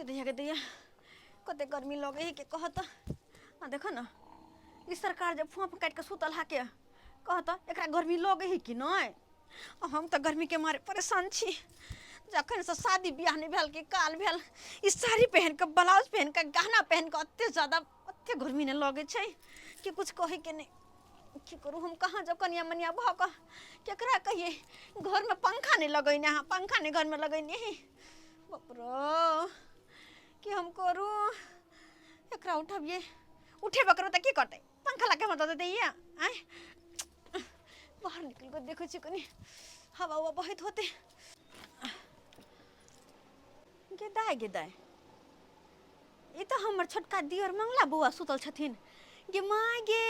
दैया गे दैया, कते गर्मी लगे है के कहत। आ देखो न, ई सरकार जे फोप काटि के सुतल हा के कहत, एकरा गर्मी लगे है कि नहि? आ हम तऽ गर्मी के मारे परेशान छी। जखन से शादी बियाह नहि भेल कि काल भेल, ई साड़ी पहिन के, ब्लाउज पहिन के, गहना पहिन के ओते ज्यादा ओते गर्मी नहि लगे छै कि कुछ कहै के नहि। की करू हम, कहाँ जाउ कनिया मनिया भऽ कऽ, केकरा कहियै? घरमे पंखा नहि लगैने अहाँ, पंखा नहि घरमे लगैने है। बाप रो, की हम करू? एकरा उठबियै, उठेबो करबै तऽ की करतै? पंखा लगा हमरा दऽ देतै? आँय, बाहर निकलि कऽ देखै छी, कनि हवा उवा बहैत होतै। गे दाइ, गे दाइ, ई तऽ हमर छोटका दियर मंगला बौआ सुतल छथिन। गे माय गे,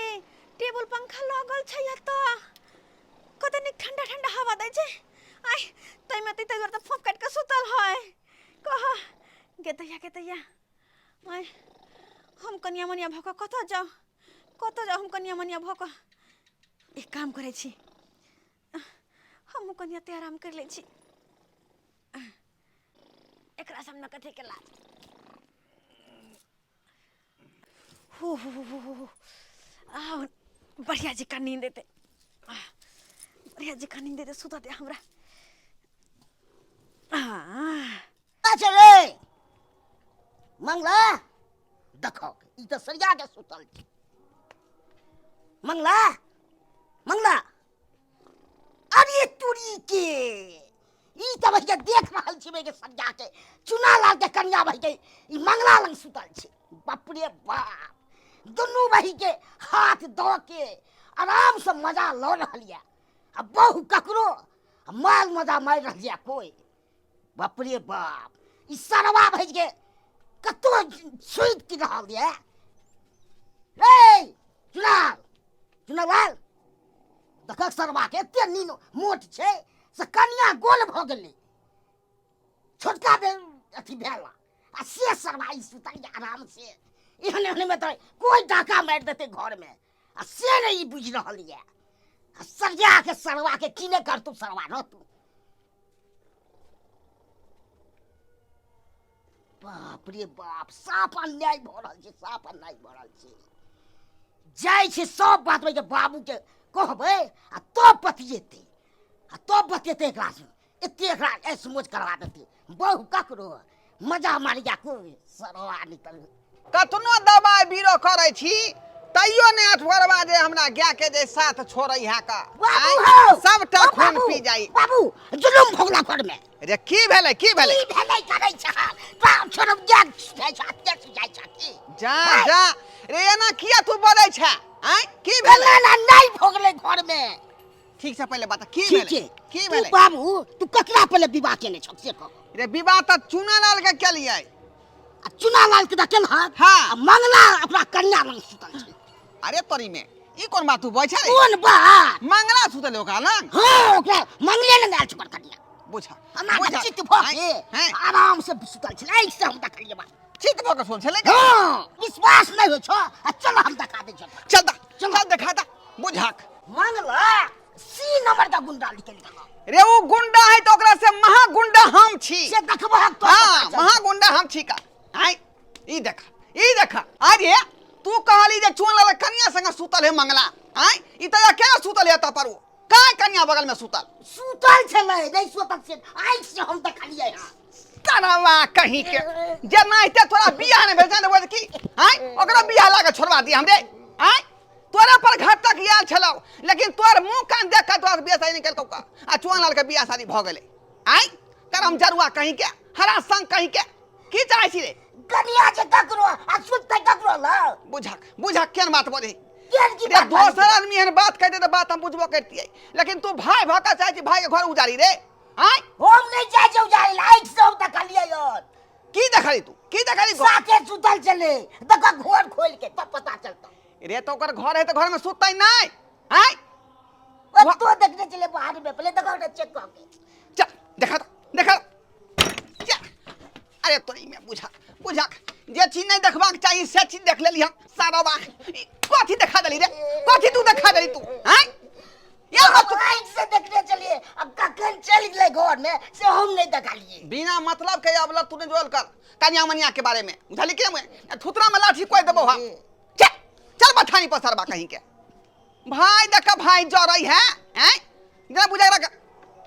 टेबुल पंखा लगल छै एतऽ, कते नीक ठंडा ठंडा हवा दै छै। आइ ताहिमे तऽ ताहि दुआरे तऽ फोफ काटि कऽ सुतल है। कह गे दैया, गे दैया, आइ हम कनिया मनिया भऽ कऽ कतऽ जाउ, कतऽ जाउ हम कनिया मनिया भऽ कऽ? एक काम करै छी, हमहूँ कनिया ते आराम करि लै छी। एकरा सामने कथी के लाज? हो हो हो हो हो, आओ बढ़िया जकाँ नींद एतै, बढ़िया जकाँ नींद एतै। सुतऽ दे हमरा। अच्छा रे मंगला, देखो ई तऽ सरिया के सुतल छै। मंगला, मंगला, अरे तुरी के, ई तऽ भैया देख रहल छी के सरिया के चुना लाल के कन्या भई के ई मंगला लंग सुतल छै। बाप रे बाप, दुनू बही के हाथ दऽ के आराम से मजा लऽ रहल यऽ, आ बहु ककरो आ माल मजा मारि रहल यऽ कोइ। बाप रे बाप, ई सरवा भैज के कतौ सुति रहल यऽ। रे चुनाव, चुनाव लाल, देखक सरवा के एते नीन मोट छै से कनिया गोल भऽ गेलै, छोटका बे अथी भेल, आ से सरवा ई सुतल यऽ आराम से। एहन एहन में तऽ कोइ डाका मारि देतै घर में, आ से नहि ई बुझि रहल यऽ। आ सरिया के सरवा के की नहि करतौ सरवा रहतौ। बाप रे बाप, साफ अन्याय भऽ रहल छै, साफ अन्याय भऽ रहल छै। जाइ छै सब बात के बाबूके कहबै आ तब बतियेतै, आ तब बतियेतै। एकरा से एते एकरा ऐश मौज करवा देतै, बहु ककरो मजा मारिया कोइ सरवा निकल। कतनो दबाइ बीरो करै छी तैयो नहि अठवरबा जे हमरा गाय के जे साथ छोड़ै है का। बाबू हौ, सबटा ओ खून बाबू, पी जाइ। बाबू, जुलुम भोगला घर में। रे की भेलै, की भेलै? की भेलै करै छह? बाप छोड़ब गाय जाइ छ, अत्ते से जाइ छ की? जा जा रे, एना किया तू बजै छ? आँय, की भेलै? ना ना, नहीं भोगलै घर में। ठीक से पहिले बता, की ठीक भेलै? छै। की तू भेलै? बाबू, तू ककरा पहिले विवाह केने छौ से कह। रे विवाह तऽ चुनालाल के केलियै। आ चुनालाल के तऽ केलहक? हाँ। आ मंगला अपना कन्या लंग सुतल छै। अरे तोरी में ई कोन बात तू बजै छै रे? कोन बात? मंगला सुतल ओकरा लंग? हाँ, ओकरा मंगले लंग आयल छै ओकर कन्या। बुझा, हमरा बुझा। चित्त भऽ के हैं? आराम से सुतल छलै, आँखि से हम देखलियै बात। चित्त भऽ के सुतल छलै? हाँ, विश्वास नहि होइ छौ आ चल हम देखा दै छियौ। चल दा, चल देखा दा, बुझाक। मंगला सी नंबर का गुंडा निकलि गेल। रे ओ गुंडा है तो ओकरा से महा गुंडा हम छी। से देखबहक तो हाँ, पता चलतौ। महा गुंडा हम छी का। आय ई देखा, ई देखा। अरे तू कहली जे चुन लाल कन्या संग सुतल है मंगला, आय ई त अकेला सुतल है त पर ओ काय कन्या बगल में सुतल? सुतल छलै, नहि सुतल छै, आँखि से हम देखलियै हँ। करवा कहीं के जे नाइते तोरा बियाह नहि भेल जाने बोल की? आय ओकरा बियाह लागे छोड़वा दी हमरे। आय तोरा पर घर तक आयल छलौ, लेकिन तोर मुंह कान देख के तोरा बियाह शादी नहीं केलकौ का, आ चुअन लाल के बियाह शादी भऽ गेलै। आय करम जरुआ कहीं के, हरा संग कहीं के, की चाहै छी रे? कनिया जे ककरो आ सुतै ककरो ल। बुझक, बुझक केहन बात बजै? केहन की रे बात बाजै? दोसर आदमी एहन बात कहि दे तऽ बात हम बुझबो करतियै, लेकिन तू भाय भऽ कऽ चाहै छी भाय के घर उजाड़ी रे? आय हम नहि जाइ छै उजाड़ि लए, आँखि से हम देखलियै हन। की देखली तू, की देखली? साथे सुतल छलै, देखऽ घर खोलि के तब पता चलतौ। रे तो ओकर घर है तऽ घर में सुततै नहि? आय ओ तो देखने छलै बाहर में, पहिले देखऽ ने चेक कऽ के। चल देखा तो, देखा चल। अरे तोरी में बुझा, बुझा, जे चीज नहीं देखबाक चाहिए से चीज देख लेली हम। सारा बा कथी देखा देली रे, कथी तू देखा देली तू? आय ये हम तू आँखि से देखने छलियै, अब कखन चलि चलि गेलै घर में से हम नहीं देखलिए। बिना मतलब के अब तू नहीं जोल कर कनिया मनिया के बारे में, बुझली के मैं थुतरा में लाठी कोई देबो। हम चल चल बथानी पसरबा कहीं के। भाई देख भाई जरै है हैं जेना बुझाइ रख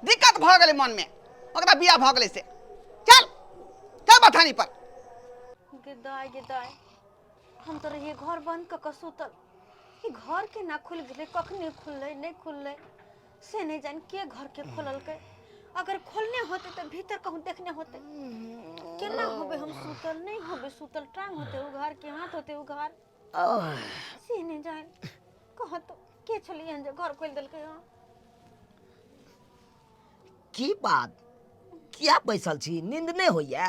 दिक्कत भऽ गेलै मन में, ओकरा बियाह भऽ गेलै से। चल चल बथानी पर। गे दाय गे दाय, हम तो रहिए घर बंद कऽ कऽ सुतल, ई घर के ना खुलि गेलै, कखनी खुललै नहि खुललै से नहि जानि के घर के खोललकै। अगर खोलने होते तऽ भीतर कहूँ देखने होते। केना होबे हम सुतल, नहीं होबे सुतल, टांग होते उघार के हाथ होते उघार, से नहीं जान कह तो के छलियै जे घर खोलि देलकै। हँ की बात, किया बैसल छी, नींद नहि होइया?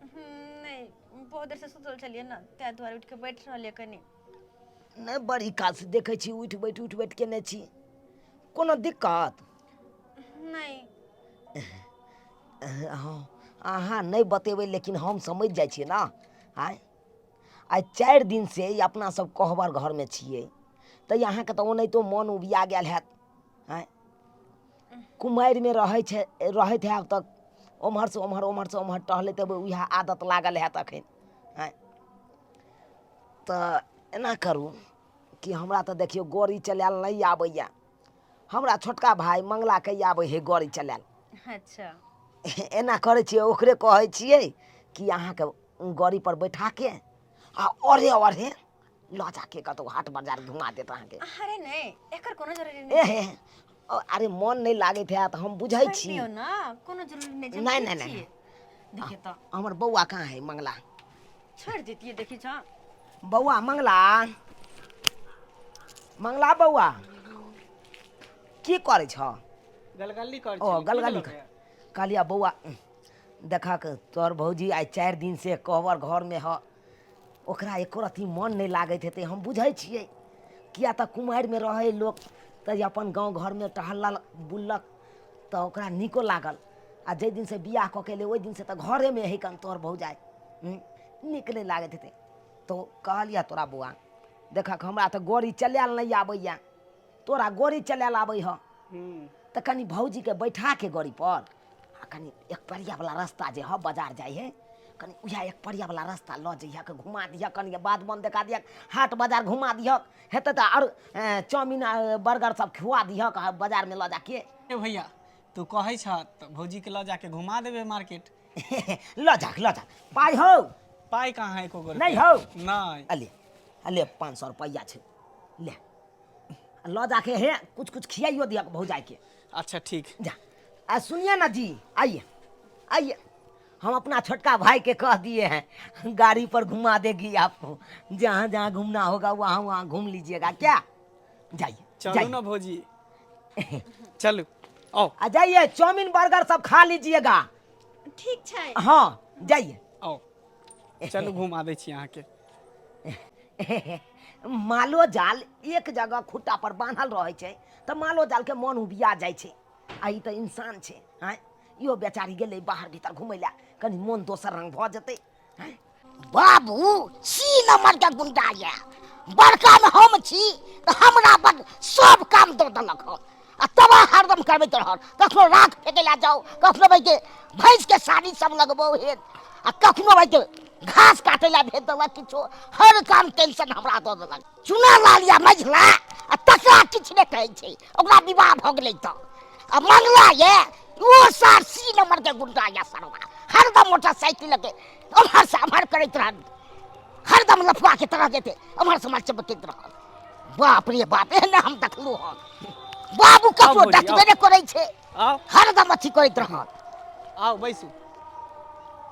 नहीं, बहुत देर से सुतल छलियै ने, ताहि दुआरे उठि कऽ बैठ रहलियै कनि। नहि, बड़ी काल से देखै छी उठि बैठ उठि बैठ केने छी, कोनो दिक्कत नहीं? हँ, अहाँ नहि बतेबै लेकिन हम समझि जाइ छियै ने। आँय, आइ 4 दिन से ई अपना सब कोहबर घरमे छियै तऽ अहाँके तऽ ओनाहितो मन उबिया गेल हैत। आँय, कुमारिमे रहै छै, रहैत हैब तऽ ओम्हरसँ ओम्हर ओम्हरसँ ओम्हर टहलैत हेबै, उएह आदत लागल हैत एखन। आँय, तऽ एना करू कि हमरा तऽ देखियौ गाड़ी चलायल नहि आबैए, हमरा छोटका भाय मंगलाके आबै है गाड़ी चलायल। अच्छा, एना करै छियै, ओकरे कहै छियै कि अहाँके गाड़ी पर बैठाके आ ओरे ओरे लऽ जाके कतहु हाट बाजार घुमा देत अहाँके। अरे नहीं, एकर कोनो जरूरी नहीं। ए हे, अरे मन नहि लागैत हैत, हम बुझै छोड़ि छी। दियौ ने, कोनो जरूरी नहीं छै। नहि, ठीक नहि, नहि। छियै। देखियौ तऽ हमर बौआ कहाँ है मंगला? छोड़ि दितियै, देखी छ। बौआ मंगला, मंगला बौआ, की करै छ? गलगल्ली कर। ओ गलगली कहलिया। बौआ देखक, तोहर भौजी आइ 4 दिन से कोहबर घरमे ह, ओकरा एको रत्ती मन नहि लागैत हेतै, हम बुझै छियै। किया तऽ कुमारिमे रहै लोक तऽ अपन गाँव घरमे टहलल बुललक तऽ ओकरा नीको लागल, आ जाहि दिनसँ बियाह कऽ के एलै ओहि दिनसँ तऽ घरेमे है कन तोहर भौजाइ, नीक नहि लागैत हेतै। तऽ कहलियै तोरा बौआ देखक, हमरा तऽ गाड़ी चलायल नहि आबैए, तोरा गाड़ी चलायल आबै हँ, तऽ कनि भौजीके बैठाके गाड़ीपर आ कनि एक परियावला रास्ता जे हँ बाजार जाइ है, कनि उएह एक परियावला रास्ता लऽ जइहक, घुमा दिहक, कनि बाध बन देखा दिहक, हाट बाजार घुमा दिहक, हेतै तऽ आओर चाउमिन आ बर्गर सब खुआ दिहक आ बाजारमे लऽ जाके। ए भैया, तू कहै छ तऽ भौजी के लऽ जाके घुमा देबै मार्केट। लऽ जाक, लऽ जाक। पाइ हौ? पाइ कहाँ है एको गो। नहि हौ? नहि। अले अले, 500 रुपैआ छै, ले लऽ जाके हे कुछ कुछ खियाइयो दिहक भौजाइके। अच्छा ठीक। जा, आ सुनिए ना जी, आइए आइए, हम अपना छोटका भाई के कह दिए हैं, गाड़ी पर घुमा देगी आपको, जहाँ जहाँ घूमना होगा वहाँ वहाँ घूम लीजिएगा। क्या, जाइए। चलू। जाइए। ना भौजी, चलू, आओ। आ जाइए, चाउमीन बर्गर सब खा लीजिएगा। ठीक छै। हाँ, जाइए। आओ, चलू, घुमा दै छी अहाँके। मालो जाल एक जगह खुट्टा पर बान्हल रहै छै तऽ मालो जालके मन उबिया जाइ छै, आ ई तऽ इंसान छै। आँय, इहो बेचारी गेलै बाहर भीतर घुमै लए, कनि मन दोसर रंग भऽ जेतै। आँय? बाबू सी नंबर के गुंडा ये, बड़का में हम छी तऽ हमरा बड सब काम दऽ देलक हन आ तबाह हरदम करबैत रहल। कखनो राख फेकै लए जाउ, कखनो भाई के भैंस के साड़ी सब लगबो हे, आ कखनो भाई के घास काटे लए भेज देलक। किछो हर काम टेंशन हमरा दऽ देलक। चुना लाल या मझला आ तकरा किछु नहि कहै छै, ओकरा विवाह भऽ गेलै तऽ। आ मंगला ये, ओ सार सी नंबर के गुंडा या सरवा, हरदम मोटरसाइकिल के ओम्हर से एम्हर करैत रहल, हरदम लफुआ के तरह जेते ओम्हर से ओम्हर चमकैत रहल। बाप रे बाप, एहने हम देखलहुँ हन बाबू, ककरो भौजी, डटबे नहि करै छै। आओ। हरदम अथी करैत रहल। आओ बैसू,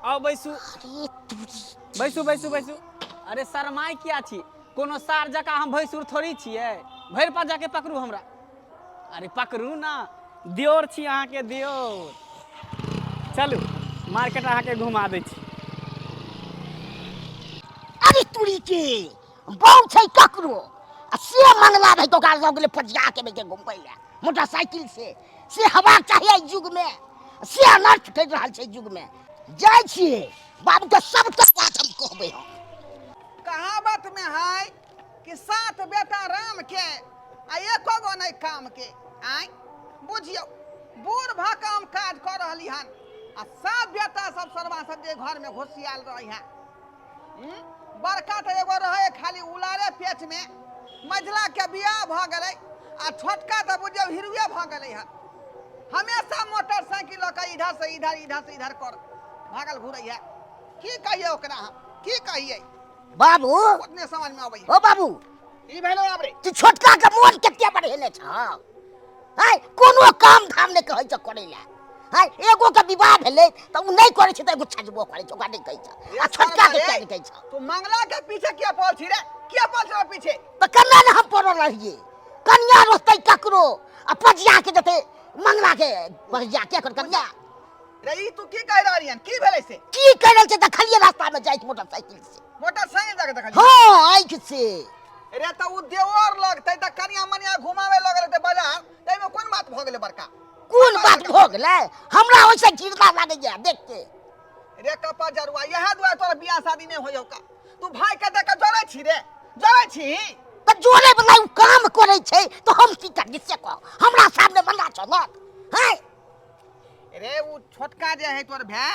आओ बैसू। अरे तुरी। बैसू बैसू बैसू। अरे शरमाइ किया छी? कोनो सार जकाँ हम भैंसुर थोड़ी छियै। भरि पा जाके पकड़ू हमरा। अरे पकड़ू ना, दियोर छी अहाँके दियोर। चलू, मार्केट अहाँके घुमा दै छी। अरे तुरी के, बहु छै ककरो आ से मंगला भाई तो ओकरा लऽ गेलै पजिया के बेटे घुमबै लए मोटरसाइकिल से। से हेबाक चाही एहि युग मे? से अनर्थ करि रहल छै युग मे। जाइ छियै, बाबू के सबटा बात हम कहबै हम। कहावत में है कि सात बेटा राम के आ एको गो नहीं काम के। आय बुझियौ, बूढ़ भऽ कऽ हम काज कऽ रहली हन आ सब बेटा सब सरवा सब जे घरमे घुसियाल रहै है। बड़का तऽ एगो रहै खाली उलारे पेटमे, मझिलाके बियाह भऽ गेलै आ छोटका तऽ बुझियौ हिरुए भऽ गेलै हन। हमेशा मोटरसाइकिल लऽ कऽ इधर से इधर, इधर से इधर कर भागल घुरै है। की कहियै ओकरा हम, की कहियै? बाबू ओतने समझ में अबै। ओ बाबू, ई भेलो आब रे? तू छोटका के मोन कते बढ़ेने छ आय? कोनो काम धाम नहि कहै छ करै लए। आय एगो के विवाह भेलै तऽ उ नहि करै छै तऽ एगो छजबो करै छै, ओकरा नहि कहै छ। आ छोटका के किया नहि कहै छ? तू मंगला के पीछे किया पड़ल छी रे? किया पड़ल छी पीछे? तऽ केना ने हम पड़ल रहियै? कन्या रहतै ककरो आ पजिया के जेतै मंगला के पजिया के कर कन्या रे। ई तू की कहि रहलियन? की भेलै से? की कहि रहल छै? देखलियै रास्ता में जाइत मोटरसाइकिल से। मोटरसाइकिल जाके देखलियै? हाँ, आँखि से। रे तऽ उ देवर लगतै तऽ कनिया मनिया घुमावे लगल हेतै बाजार, ताहिमे कोन बात भऽ गेलै बड़का? कोन बात भऽ गेलै? हमरा ओहिसँ घृणा लागैया देख के। रे कपा जरुआ, इएह दुआरे तोरा बियाह शादी नहि होइयौ का। तू भाई के देख के जरै छी रे, जरै छी? तऽ जोड़े वाला उ काम करै छै तऽ हम की करियै से कह। हमरा सामने मना चलत हैं? रे उ छोटका जे है तोर भाय,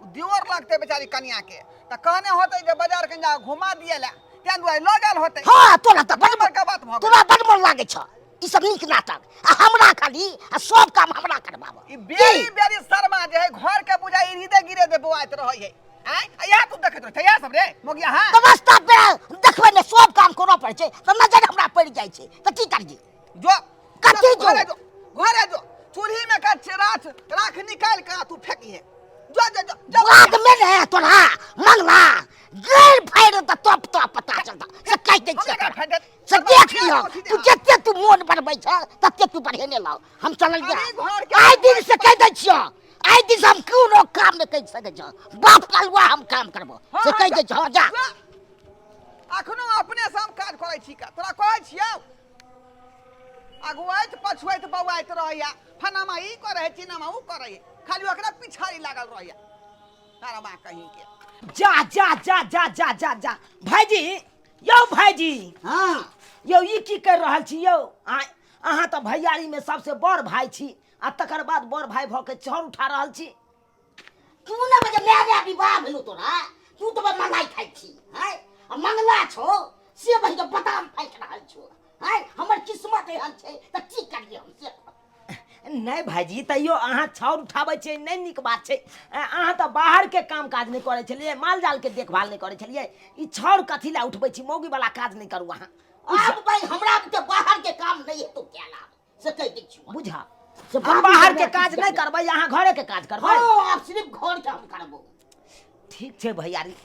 उ देवर लगतै बेचारी कनिया के, तऽ कहने होतै जे बाजार कनि जा घुमा दिए ला, तें दुआरे लऽ गेल होतै। हाँ, तोरा तऽ बड़ बड़का बात भऽ गेल। तोरा बड़ मन लागै छ ई सब नीक नाटक आ हमरा खाली आ सब काम हमरा करबाब। ई बेरी बेरी शर्मा जे है घर के बुझाई हृदय गिरे दे बौआइत रहै है। आँय, आ इएह तू देखैत रहै छै इएह सब रे मोगिया? हाँ, तऽ रास्ता पे देखबै ने, सब काम करऽ पड़ै छै तऽ नजर हमरा पड़ि जाइ छै, तऽ की करियै? जो। कथी जो? घरे जो, घरे जो, चूल्ही में का राख राख निकाल के तू फेंकिहे। जो जो जो जो। बाद में ने तोरा मंगला गैर फाड़ि तऽ तब तोरा पता चलता, से कहि दै छियै हमरा तोरा। फाड़ि देत। से देख लिह, तू जते तू मोन बढ़बै छ तते तू बढ़ेने लाओ। हम चलल जा। अरे घर के आइ दिन से कहि दै छियौ, आइ दिन से हम कोनो काम नहि कहि सकै छौ। बाप कलुआ हम काम करबो से कहि दै छौ। जा। जा। अखनो अपने से हम काज करै छी का तोरा कहै छियौ? अगुआइत पछुआइत बौआइत रहैया, फनामा ई करै है, चिनामा ऊ करै है, खाली ओकरा पिछाड़ी लागल रहैया तारा माँ कहीं के। जा जा जा जा जा जा जा भाईजी, यौ भाईजी। हाँ। यौ, ई की कर रहल छी यौ? अहाँ तऽ भैयारीमे सबसे बड़ भाई छी आ तकर बाद बड़ भाई भऽ के छर उठा रहल छी। तू ने बजे नया नया विवाह भेलो तोरा, तू तऽ बड़ मलाई खाइ छी हैं, आ मंगला छौ से बहि के बादाम फेंक रहल छौ हैं। हमर किस्मत एहन छै तऽ की करियै हम से कह। नहि भाईजी, तैयो अहाँ छाउर उठाबै छियै, नहि नीक बात छै। अहाँ तऽ बाहरके काम काज नहि करै छलियै, माल जालके देखभाल नहि करै छलियै, ई छाउर कथी लए उठबै छी? मौगी वाला काज नहि करू अहाँ। आब भाई हमरा के बाहर के काम नहीं हेतौ कैल आब, से कहि दै छियौ। बुझा से हम बाबू बाहर के हमरा काज किछु नहि करबै, अहाँ घरे के काज करबै। हाँ, आब सिर्फ घर के हम करबो। ठीक छै भैयारी,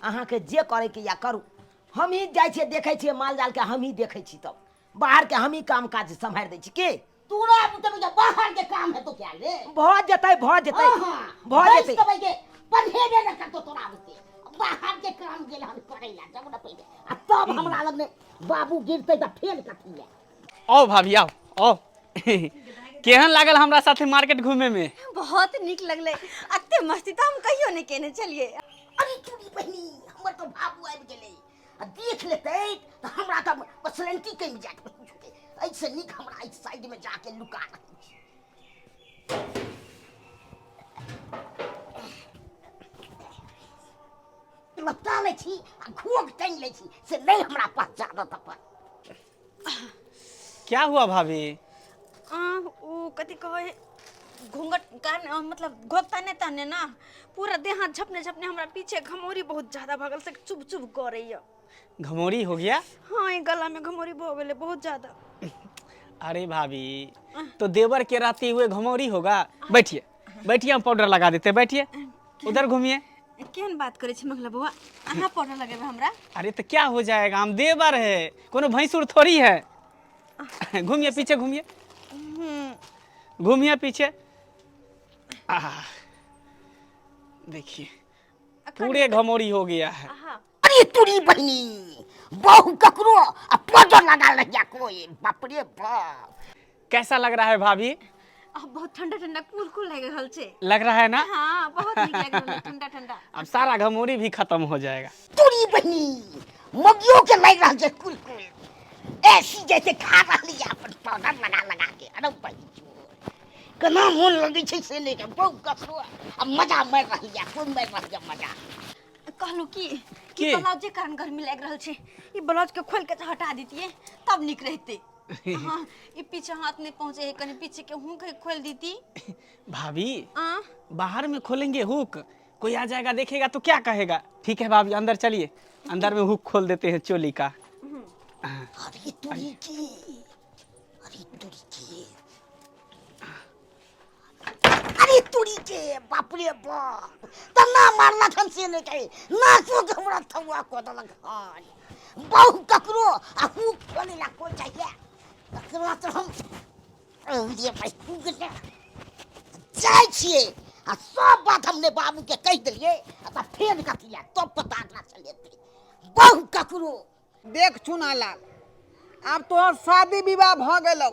अहाँके जे करैके या करू, हमही जाइ छियै देखै छियै माल जालके, हमही देखै छी, तब बाहरके हमही काम काज सम्हारि दै छी की? तोरा बुते बुझा बाहर के काम हेतौ कैल रे? भऽ जेतै, भऽ जेतै। हाँ, भऽ बैस जेतै। के बैके पढ़ेबे न करतौ तोरा बुते। बाहर के काम गेल हन करै ला जब न पहिले आ तब हमरा लग ने बाबू गिरतै तऽ फेर कथी ले। आओ भाभी, आओ आओ। केहन लागल हमरा साथे मार्केट घूमे में? बहुत नीक लगलै, एते मस्ती तऽ हम कहियो नहि केने छलियै। अरे चूड़ी बहिनी, हमर तऽ बाबू आबि गेलै आ देख लेतै तऽ हमरा तऽ पसलंटी कमि जायत। एहिसँ नीक हमरा एहि साइडमे जाके लुका रहै छी। लपटा लै छी आ घोघ टाँगि लै छी से नहि हमरा पहचानत अपन। क्या हुआ भाभी? ओ कथी कहै, घूंघट कान मतलब घोघ ताने ताने ना पूरा देह हाथ झपने झपने हमरा पीछे घमौरी बहुत ज्यादा भऽ गेल, से चुभ चुभ करैया। घमौरी हो गया? हाँ, ई गला में घमौरी भऽ गेलै बहुत ज्यादा। अरे भाभी, तो देवर के रहते हुए घमौरी होगा? बैठिए बैठिए, हम पाउडर लगा देते हैं, बैठिए, उधर घूमिए। केहन बात करै छी मंगला बौआ, अहाँ पाउडर लगेबै हमरा? अरे तो क्या हो जाएगा, हम देवर है, कोनो भैंसुर थोड़ी है। घूमिए, पीछे घूमिए, घूमिए पीछे। आह, देखिए पूरे घमौरी हो गया है। हाँ। अरे तुरी बहिनी, बहु ककरो आ पाउडर लगा लहिया कोई, बाप रे बाप। कैसा लग रहा है भाभी? अब बहुत ठंडा ठंडा कूल कूल लागि रहल छै। लग रहा है ना? हाँ, बहुत नीक लागि रहल छै, ठंडा ठंडा। अब सारा घमौरी भी खत्म हो जाएगा। तुरी बहिनी, मगियो के लागि रहल छै कुल कुल ऐसी जैसे खा रहली है अपन पाउडर लगा लगा के। अरे बहिनी चोर, केना मोन लगै छै से नहि बहुत ककरो आ मजा मारि रहल यऽ, कोन मारि रहल यऽ मजा। कहलहुँ की की? कि ब्लाउज जे कारण गर्मी लागि रहल छै, ई ब्लाउज के खोल के हटा दितियै तब नीक रहितै। हाँ, ई पीछे हाथ नहीं पहुँचे है, कनी पीछे के हुक है खोल दीती। भाभी आ बाहर में खोलेंगे हुक, कोई आ जाएगा देखेगा तो क्या कहेगा। ठीक है भाभी अंदर चलिए, अंदर में हुक खोल देते हैं चोली का। अरे तुरी की, अरे तुरी की, अरे तुरी के, बाप रे बाप, तना मारलक हन से नहि कहे, नाचो के हमरा थौआ कऽ देलक हन। बहु ककरो आ हुक खोले ला कोइ चाहिए, तकरा तऽ हम जे भाइ हुक जाइ छियै आ सब बात हमने बाबू के कहि देलियै, आ तऽ फेर कथी लए तब पता एकरा चलेतै। बहु ककरो देख चुना लाल, आब तोहर शादी विवाह भऽ गेलौ,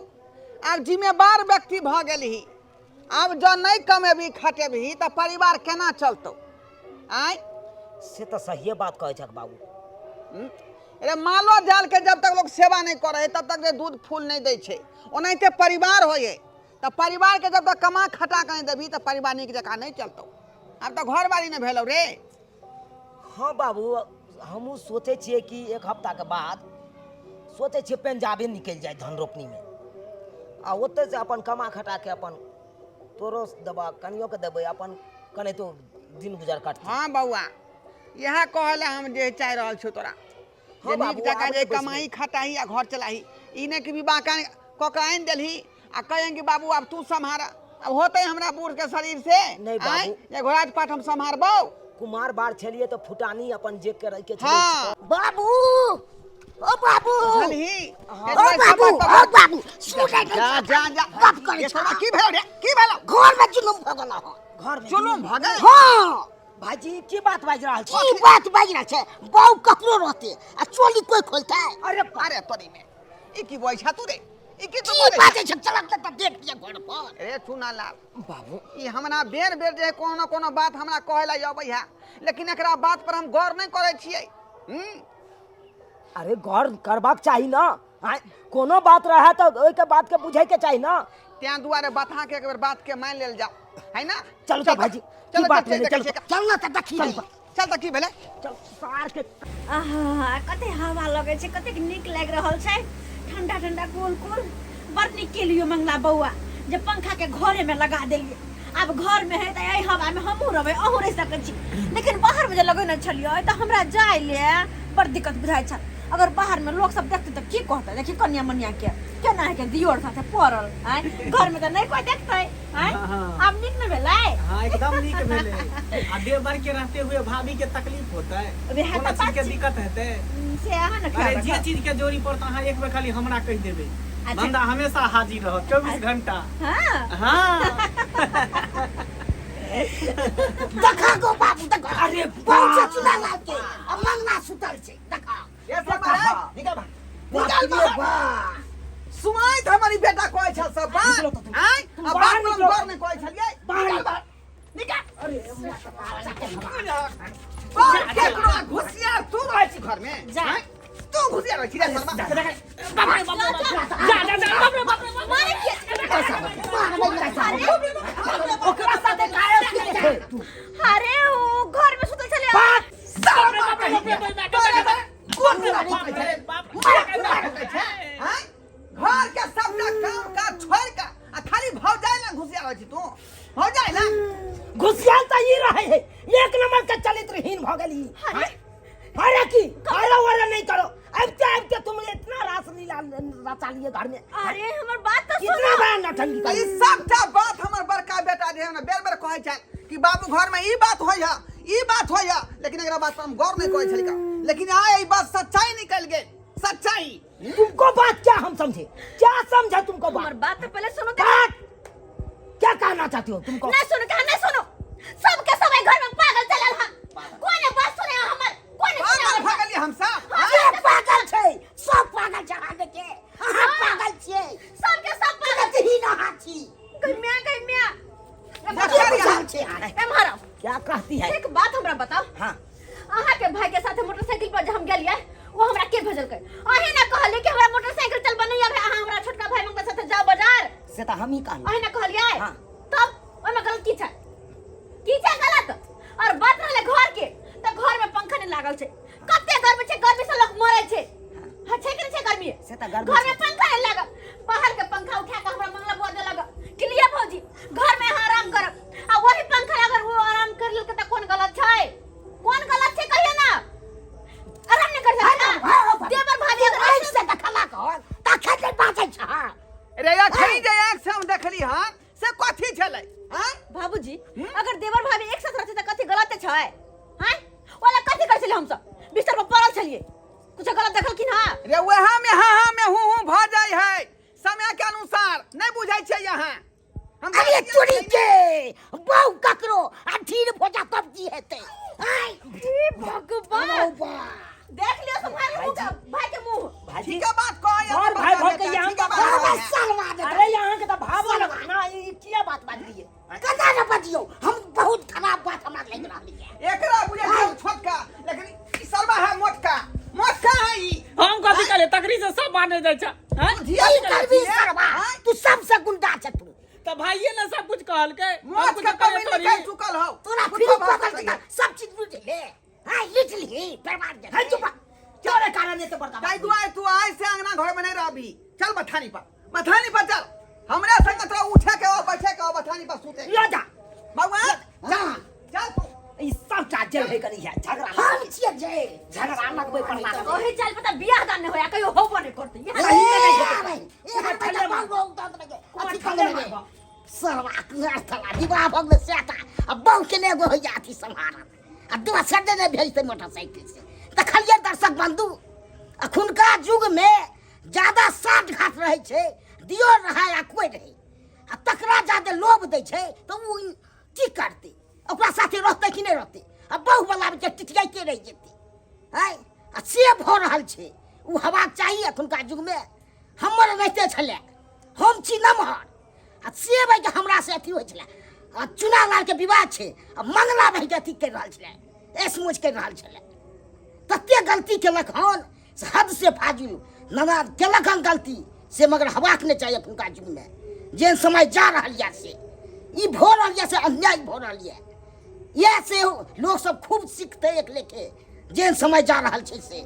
आब जिम्मेदार व्यक्ति भऽ गेलही, आब जँ नहि कमेबही खटेबही तऽ परिवार केना चलतौ? आँय से तऽ सहिए बात कहै छक बाबू। अरे मालो जाल के जब तक लोग सेवा नहीं करे है तब तक जे दूध फूल नहीं दै छै, ओनाहिते परिवार होइ है तऽ परिवार के जब तक कमा खटा के नहीं देबही तऽ परिवार नीक जकाँ नहीं चलतौ। आब तऽ घरवाली नहि भेलौ रे। हाँ बाबू, हमहूँ सोचै छियै कि एक हफ्ताके बाद सोचै छियै पंजाबे निकलि जाय धान रोपनीमे, आ ओतऽसँ अपन कमा खटा के अपन तोरो देबऽ कनियोके देबै, अपन कनाहितो दिन गुजर कटतै। हाँ बौआ, इएह कहै लए हम जे चाहि रहल छियौ तोरा, हाँ जे बाबू, नीक जकाँ आब जे नहि बैसबै। कमाई खटाही आ घर चलाही, ई नहि कि विवाह कऽ कऽ आनि देलही आ कहियन कि बाबू आब तू सम्हार, आब होतै हमरा बूढ़ के शरीर से? नहि बाबू। आँय, जे घोड़ा पाठ हम सम्हारबौ? कुमार बार छलियै तऽ फुटानी अपन जे करे के छलै। हाँ बाबू, ओ बाबू, बुझलही? ओ बाबू, ओ बाबू, सुनै नहि जा छह, जा जा, गप करै ये छह। तोरा की भेलौ रे, की भेलौ? घर में जुलुम भऽ गेल हँ। घर में जुलुम भऽ गेल? हाँ भाईजी, की बात बाजि रहल छी? की बात बाजि रहल छै? बाउ ककरो रहते आ चोली कोई खोलतै? अरे अरे तोरी में ई की बोलै छा तू रे, ई की तू की बोलै छा? बाजै छै? चलक तऽ देख लिअ घर पर। अरे चुना लाल बाबू, ई हमरा बेर बेर जे कोनो कोनो बात हमरा कहै लए अबै है, लेकिन एकरा बात पर हम गौर नहि करै छियै। अरे गौर करबाक चाही ना, आँय, कोनो बात रहे तऽ ओहिके बात के बुझै के चाही ना। तें दुआरे बता के एक बेर बात के मान लेल जाओ है ना। चलू तऽ भाईजी, की चल बात चल भेलै? देखै चलू। छियै। चल ना तऽ देखी। चल तऽ की भेलै? चल सार के। आहा, कते हवा लगै छै, कतेक नीक लागि रहल छै, ठंडा ठंडा कुल कुल। बड़ नीक केलियो मंगला बौआ जे पंखा के घरे में लगा देलियै। आब घर में है तऽ एहि हवा में हमहूँ रहबै, अहूँ रहि सकै छी, लेकिन बाहर में जे लगेने छलियै तऽ हमरा जाय ले बड़ दिक्कत बुझाइ छल। अगर बाहर में लोक सब देखतै तऽ की कहतै, देखी कनिया मनिया के केना है के दियोर साथे पड़ल आँय, घर में तऽ नहि कोइ देखतै आँय। हाँ। आब नीक ने भेलै? हाँ एकदम नीक भेलै। आ देवर के रहते हुए भाभी के तकलीफ होतै? वएह कोनो तऽ चीज के बात छै। दिक्कत हेतै? से अहाँ ने अरे ख्याल जे राखब। चीज के जोरी पड़त अहाँ एक बेर खाली हमरा कहि देबै। अच्छा। बंदा हमेशा हाजिर रहत 24 घंटा। हाँ हाँ देखा गो बाबू, देखा। अरे बाबू छै चुना लाल के आ मंगला सुतल छै, देखा। ये सब अरे, निकल बाहर। निकल बाप रे बाहर। बाप। सुनाइत हमर ई बेटा कहै छल सब बात। निकलो तऽ तू। आँय, तू आ बाहर बात पर हम निकलो। गौर नहि करै छलियै। बाहर निकल निकल। बाहर, निकल। अरे बाहर केकरो आ घुसियार तू रहै छी घर में? जा। आँय, तू घुसियार रहै छी रे शर्मा? जा जा जा, बाप रे बाप रे। मारे किया? ओकरा साथे काहे सुतै छै तू? अरे ओ घर में सुतल छलै। बाप शर्मा कहि के। तोरे कोन बाप रे बाप रे, आँय? घर के सबटा काम काज छोड़ के आ खाली भौजाइ लग घुसिया रहै छी तू, भौजाइ लग। घुसियाल तऽ ई रहे है, एक नंबर के चरित्रहीन भऽ गेली। अरे की अरे वरे नहीं करो, अब क्या अब क्या तुम इतना रास लीला रचा लिए घर में? अरे हमर बात तऽ कितना सुनो। बड़ा नौटंकी ई कर। सबटा बात हमर बड़का बेटा जे है ना बेर बेर कहै छै कि बाबू घर में ई बात होइ है, ई बात होइ है, लेकिन एकरा बात पर हम गौर नहीं करै छलिका, लेकिन आइ ई बात सच्चाई निकल गेल, सच्चाई। तुमको बात क्या हम समझे, क्या समझे तुमको हमर बात? बात तऽ पहले सुनो। बात क्या कहना चाहती हो तुमको? नहीं सुनो, कहा नहीं सुनो, सबके सब एहि घर में पागल चलल हन, कोई ने बात सुने हमर, कोई ने सुने पागल हमर। भऽ गेलियै हमसब? के पागल छै? सब पागल छै अहाँ के, अहाँ पागल छियै। सबके सब पागल। चरित्रहीन अहाँ छी। गम्या गम्या के बुझल छै अहाँ? एम्हर आउ। क्या कहती है? एक बात हमरा बताओ। हाँ। अहाँ के भाई के साथे मोटरसाइकिल पर जे हम गेलियै वो हमरा के भेजलकै? अहीं ने कहलियै कि हमरा मोटरसाइकिल चलबऽ नहि आबै, अहाँ हमरा छोटका भाई मंगला साथे जाओ बाजार, से तऽ हम ही कहलहुँ। अहीं ने कहलियै? हाँ। तब ओहिमे गलत की छै? की छै गलत? और बात रहले घर के, तऽ घर में पंखा नहीं लागल छै। कते गर्मी छै, गर्मी से लोग मरे छै। हाँ, छै कि नहीं छै गर्मी? से तऽ गर्मी घर में छै। पंखा नहीं लागल, बाहर के पंखा उठा के हमरा मंगला बुआ देलक कि लिअ भौजी, घर में अहाँ आराम करब। आ वही पंखा अगर वो आराम कर लेलकै तऽ कोन गलत छै? कोन गलत छै कहियो ना? आराम नहीं कर सकता हाँ, देवर भाभी अगर आँखि से देखला कर तखन नहि बाजै छ। रे अखन जे आँखि से हम देखली हन से कथी छलै? आँय? बाबूजी, अगर देवर भाभी एक साथ रहते तऽ कथी गलत छै? हैं, ओला कथी करै छलियै हमसब? बिस्तर पर पड़ल छलियै, कुछ गलत देखलखिन? हाँ रे, वएह में हाँ हाँ में हूँ हूँ भऽ जाइ है समय के अनुसार। नहीं बुझै छै यहाँ हम। अरे चोरी के बहु ककरो आ ढीर भोजा तब की हेतै? आय हे भगवान! अरे बा। देख लियो तुम्हारे मुंह का, भाई के मुंह। भाईजी ठीक है बात कह। और भाई भऽ के यहाँ ठीक है बात बाबा कह। सालवा दे। अरे यहाँ के तऽ भावो लग ना, ई किया बात बाजलियै? कदा न बजियौ, हम बहुत खराब बात हमरा लागि रहल ये। एकरा बुझै छै छोटका, लेकिन ई सरवा है मोटका, मोटका है ई। हम कथी कहलियै? तकरी से सब बांधे जाइ छै, हैं? धिया की पुता करबी छियै, सरवा? आँय? तू सबसे गुंडा छ तू। तऽ भाइये ने सब कुछ कहलकै, हम मौत कुछ के कहलियै कमी थोड़ी? निकल चुकल हौ। तोरा कुछो फिर भऽ पकड़ सकैए। के सब चीज लूट ले। हां, लूट ली, बर्बाद दे। है चुप, तोरे कारण एते बड़का ताहि दुआरे तू आइ से अंगना घर में नहीं रहबी। चल बथानी पर, बथानी पर चल। हमरा संग तोरा उठे के हो, बैठे के हो, बथानी पर सुते। ल जा। बउआ हां। चल तू। ई सबटा जेल भे करी है झगड़ा। हम छियै जे झगड़ा लगबै पर लागल। ओही चाल पता बियाह दान नहीं होया, कहियो होबो नहीं करते। ए रे, ए हर बच्चा बाबू अथी कर ले सरवा कुहर थला विवाह भऽ गेलै सएटा आ बहु के ने एगो होइया अथी सम्हारत आ दोसर दे ने भेजतै मोटरसाइकिल से। देखलियै दर्शक बंधु, अखुनका युगमे ज्यादा साठ घाट रहै छै, दियो रहै आ कोइ रहै आ तकरा ज्यादा लोभ दै छै तऽ ओ की करतै? ओकरा साथे रहतै कि नहि रहतै? आ बहुवला के टिटियाइते रहि जेतै। आँय, आ से भऽ रहल छै। ओ हेबाक चाही एखुनका युगमे? हमर रहिते छलै, हम छी नमहर आ से भाइके हमरा से अथी होइ छलै आ चुना लालके विवाह छै आ मंगला भाइके अथी करि रहल छलै, ऐश मौज करि रहल छलै। तते गलती केलक हन से हद से फाजिल ननद केलक हन गलती से, मगर हेबाक नहि चाही। एखुनका युगमे जेहन समय जा रहल यऽ से ई भऽ रहल यऽ, से अन्याय भऽ रहल यऽ। इएह से लोक सब खूब सीखतै एक लेखे जेहन समय जा रहल छै से।